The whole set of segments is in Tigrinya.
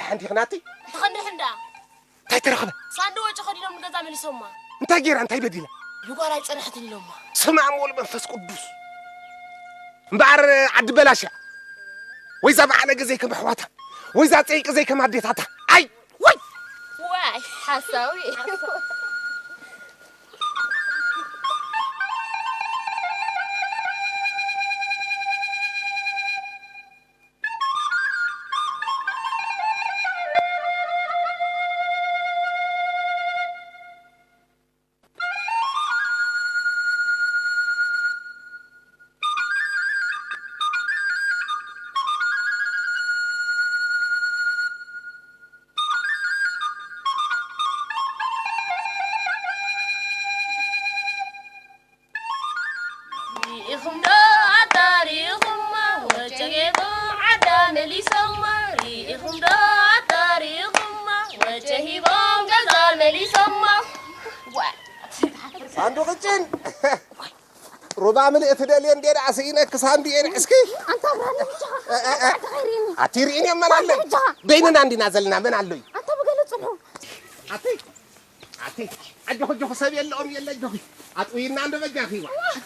ሓንቲ ኽናቲ እንታይ ተረኽበ? ሳንዲ ወጪ ኸዲኖም ንገዛ መሊሶማ። እንታይ ገይራ እንታይ በዲላ? ብጓል ኣይጸንሐትን ኢሎማ። ስም ኣብ ወልድ መንፈስ ቅዱስ። እምበኣር ዓዲ በላሽያ ወይዛ በዓለ ገዘይ ከም ኣሕዋታ ወይዛ ጸይቂ ዘይ ከም ኣዴታታ። ኣይ ወይ ዋይ ሓሳዊ። ሪኢኹም ዶ ኣታ ሪኢኹማ ወጨጌቶም ዓዳ መሊሶማ ሪኢኹም ዶ ኣታ ሪኢኹማ ወጨ ሂቦም ገዛ መሊሶማ። ሳንዱቕጭን ሩባ ምልእቲ ደልየ እንዴ ደኣ ስኢነኪ ሳንዱየ እስኪ ኣንታ ብርሃነ ብቻ ኣቲ ርኢኒ ኣቲ ርኢኒ መን ኣለ በይንና እንዲና ዘለና መን ኣሎ እዩ ኣንታ ብገለ ጽሑ ኣቲ ኣቲ ኣጆኺ ኣጆኺ ሰብ የለኦም የለ ኣጆኺ ኣጥዊና እንዶ በጃኺ ዋ ኣቲ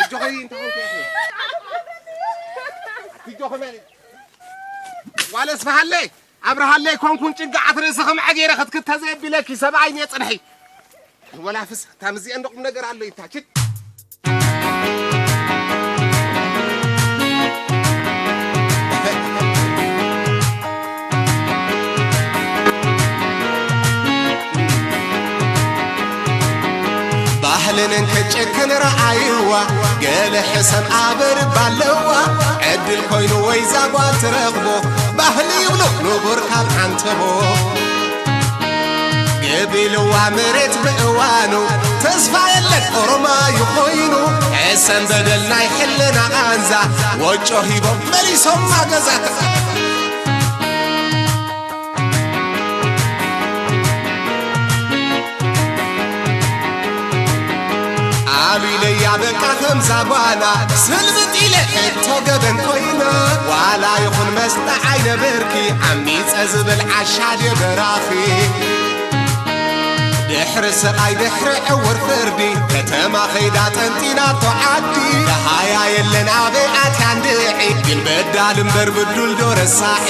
ኣጆኺ እንታይ ኾንኪ ኣቲ ኣጆኺ በል ዋለስ በሃለይ ኣብርሃለይ ኮንኩን ጭንቅዓት ርእስኺ ምዐ ገይረ ክትክተ ዘየቢለኪ ሰብኣይ እየ ጽንሒ ወላ ፍስ ታምዚ እንደ ቁም ነገር ኣሎ ይታችን ባህልን እንክጨክን ረኣይዋ ገለ ሕሰም ኣበርባ ኣለዋ ዕድል ኮይኑ ወይ ዛጓል ትረኽቦ ባህሊ ይብሉ ንቡር ካብ ሓንተቦ ገቢልዋ መሬት ብእዋኑ ተስፋ የለን ኦሮማዩ ኮይኑ ሕሰም በደል ናይ ሕልና ቃንዛ ወጮ ሂቦም መሊሶማ ገዛታ ኣሉ ኢለያ በቃ ከምዛ ጓና ስልምጥ ኢለ ሕቶ ገበን ኮይና ዋላ ይኹን መስጣ ዓይነ ብርኪ ዓሚፀ ዝብል ዓሻ ድየ በራኺ ድሕሪ ስቓይ ድሕሪ ዕውር ፍርዲ ከተማ ኸይዳ ጠንጢናቶ ዓዲ ደሃያ የለን ኣበይ ኣትያ እንድዒ ግን በዳል እምበር ብዱል ዶ ረሳዒ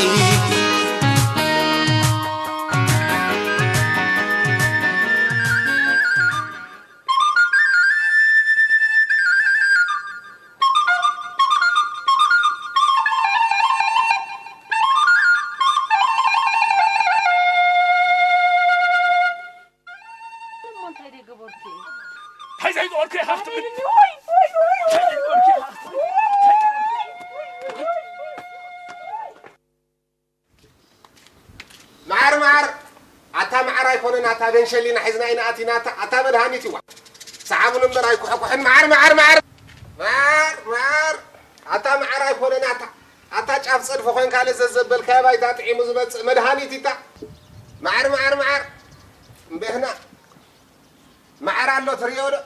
መዓር መዓር ኣታ መዓር ኣይኮነን ኣታ ገንሸሊና ሒዝና ኢና ኣቲና ኣታ ኣታ መድሃኒት ይዋ ሰሓቡን እምበር ኣይኩሕኩሕን መዓር መዓር መዓር መዓር መዓር ኣታ መዓር ኣይኮነን ኣታ ኣታ ጫፍ ጸድፊ ኮንካ ለዘዘበልካዮ ባይታ ጥዒሙ ዝመጽእ መድሃኒት ይታ መዓር መዓር መዓር እምበህና መዓር ኣሎ ትርእዮ ዶ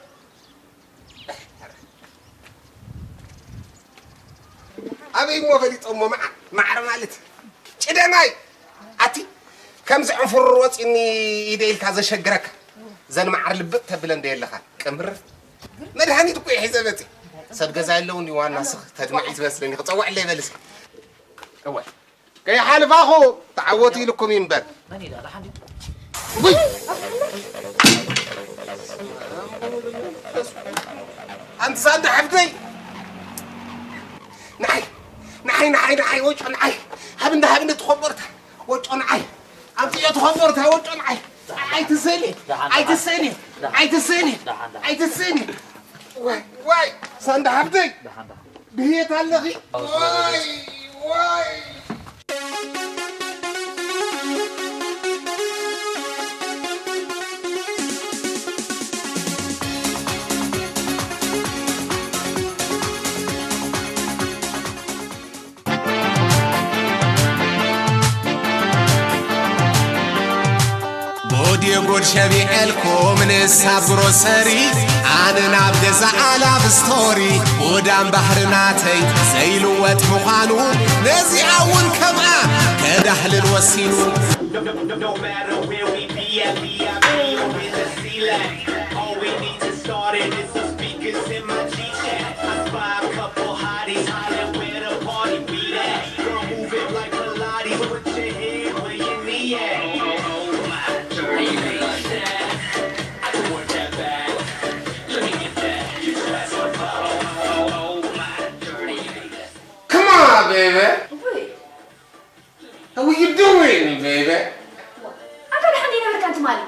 ኣበይ እሞ ፈሊጦሞ መዓር ማለት ጭደናይ ኣቲ ከምዚ ዕንፍሩር ወፂኒ ኢደ ኢልካ ዘሸግረካ ዘን መዓር ልብጥ ተብለ እንደ የለኻ ቅምር መድሃኒት እኮ ሒዘ መፂ ሰብ ገዛ የለውን ዋና ስኽ ተድምዒ ትመስለኒ ክፀውዕለይ በል እስኪ እወ ከይሓልፋኹ ተዓወቱ ኢልኩም እዩ እምበር ኣንሳ እንዳ ሓፍተይ ንዓይ ንዓይ ንዓይ ንዓይ ወጮ ንዓይ ሃብ እንዳ ሃብ እንዳ ተኸበርታ ወጮ ንዓይ ኣምፅዮ ተኸበርታ ወጮ ንዓይ ኣይትስእኒ ኣይትስእኒ ኣይትስእኒ ኣይትስእኒ ዋይ ዋይ ሳንዳ ሓፍተይ ብህየት ኣለኺ ዋይ ዋይ ቦድዮ ጉድ ሸቢዐልኩም ንሳ ግሮሰሪ ኣነ ናብ ገዛ ኣላብ ስቶሪ ጉዳም ባህሪ ናተይ ዘይልወጥ ምዃኑ ነዚኣ እውን ከምኣ ከዳህልል ወሲኑ። No matter where we be at, V I P or in the C-Lac. All we need to start it is the speakers in my G-Chat. I spy a couple hotties, holler where the party be at. Girl, move it like Pilates, put your head where your knee at. Oh, oh, oh, my dirty Lady. I can work that back. Let me get that. You try so far. Oh, oh, oh, my dirty Lady. Come on, baby. What are you doing, baby? ኣታ ደሓን ነበርካ ትማሊ?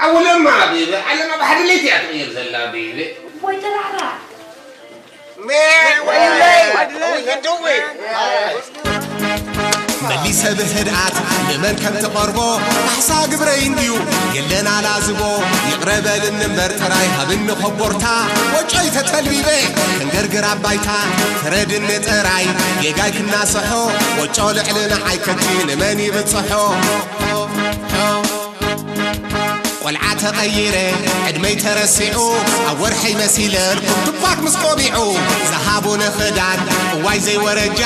ኣወለማ ቤቢ፣ ዓለም ኣብ ሓደ ለይቲ እያ ትቕየር ዘላ ቤቢ። ወይ ጥራዕራዕ። Man, what are you doing? What are you doing? መሊሰ ብህድኣት ንመን ከም ትቐርቦ ካሕሳ ግብረይ እንድዩ የለን ኣላዝቦ። ይቕረ በልኒ እምበር ጥራይ ሃብኒ ኮቦርታ ወጮይ ተተልቢበ ከንገርግር ኣባይታ ፍረድኒ ጥራይ ጌጋይ ክናስሖ ወጮ ልዕሊ ንዓይ ከቲ ንመን ይብጽሖ። ቆልዓ ተቐይረ ዕድመይ ተረሲዑ ኣብ ወርሐይ መሲለልኩም ቱፓክ ምስ ቆቢዑ ዝሃቡኒ ኽዳን እዋይ ዘይወረጃ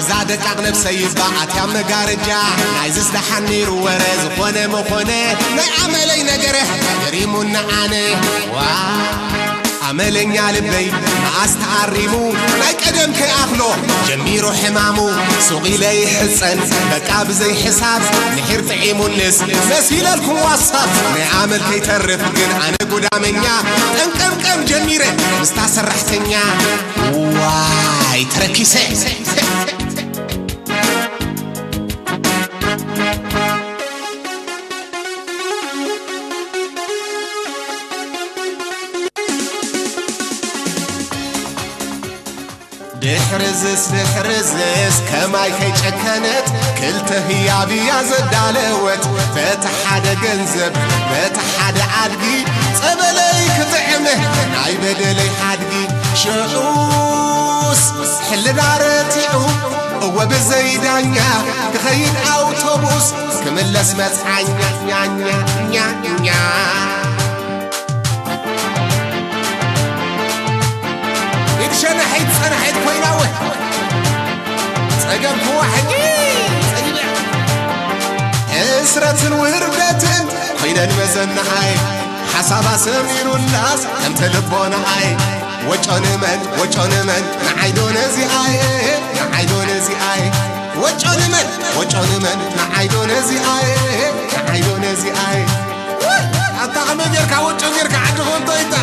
እዛ ደቃቕ ነብሰይ ይባ ኣትያ መጋረጃ ናይዚ ዝደሓን ነይሩ ወረ ዝኾነ መኾነ ናይ ኣመለይ ነገረ ገሪሙኒ ኣነ ዋ ኣመለኛ ልበይ መኣስ ተኣሪሙ ናይ ቀደም ከይኣኽሎ ጀሚሩ ሕማሙ ሱቕ ኢለ ይሕጸን በቃ ብዘይ ሕሳብ ምሒር ጥዒሙንስ መሲለልኩም ዋሳብ ናይ ኣመል ከይተርፍ ግን ኣነ ጉዳመኛ ጠንቀምቀም ጀሚረ ምስታ ሰራሕተኛ ዋይ ተረኪሰ ድሕርዝስ ድሕርዝስ ከማይ ከይጨከነት ክልተ ህያብ እያ ዘዳለወት በቲ ሓደ ገንዘብ በቲ ሓደ ኣድጊ ጸበለይ ክጥዕም ናይ በደለይ ሓድጊ ሽዑስ ሕልና ረቲዑ እወ ብዘይ ዳኛ ክኸይድ ኣውቶቡስ ክምለስ መጽዓኛ ኛኛ ኛኛ ኢድ ሸነሐይት ጸናሐይት ኮይና ወ ጸገም ክዋ ሕጂ ጸጊበ ሕስረትን ውርደትን ኮይነን መዘናዓይ ሓሳባ ሰሚሩላስ ከምተ ልቦናዓይ ወጮ ንመን ወጮ ንመን ንዓይዶ ነዚኣየ ንዓይዶ ነዚኣየ ወጮ ንመን ወጮ ንመን ንዓይዶ ነዚኣየ ንዓይዶ ነዚኣየ ኣታ ከመይ ጌርካ ወጮ ጌርካ ዓዲ ኮንቶ ኢታ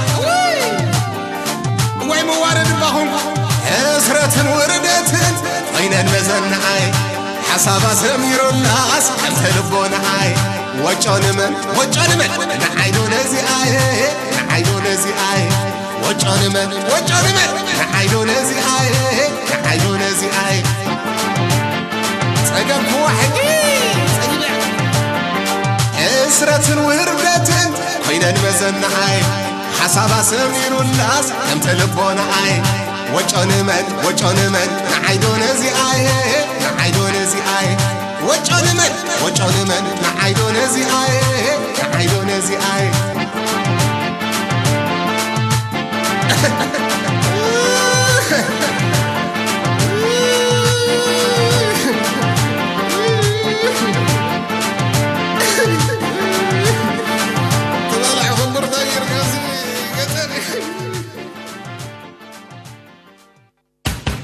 እዋይ መዋረድ እባ ኾንኩ ሕስረትን ውርደትን ኮይነን መዘናዓይ ሓሳባ ሰሚሩላስ ከምተ ልቦናዓይ ወጮ ንመን ወጮ ንመን ንዓይዶ ነዚኣየ ንዓይዶ ነዚኣየ ወጮ ንመን ወጮ ንመን ንዓይዶ ነዚኣየ ንዓይዶ ነዚኣየ ጸገም ክዋ ሕጂ ጸጊበ ሕስረትን ውርደትን ኮይነን መዘናዓይ ሓሳባ ሰሚሩላስ ከምተ ልቦናዓይ ወጮ ንመን ወጮ ንመን ንዓይዶ ነዚኣየ ንዓይዶ ነዚኣየ ወጮ ንመን ወጮ ንመን ንዓይዶ ነዚኣየ ንዓይዶ ነዚኣየ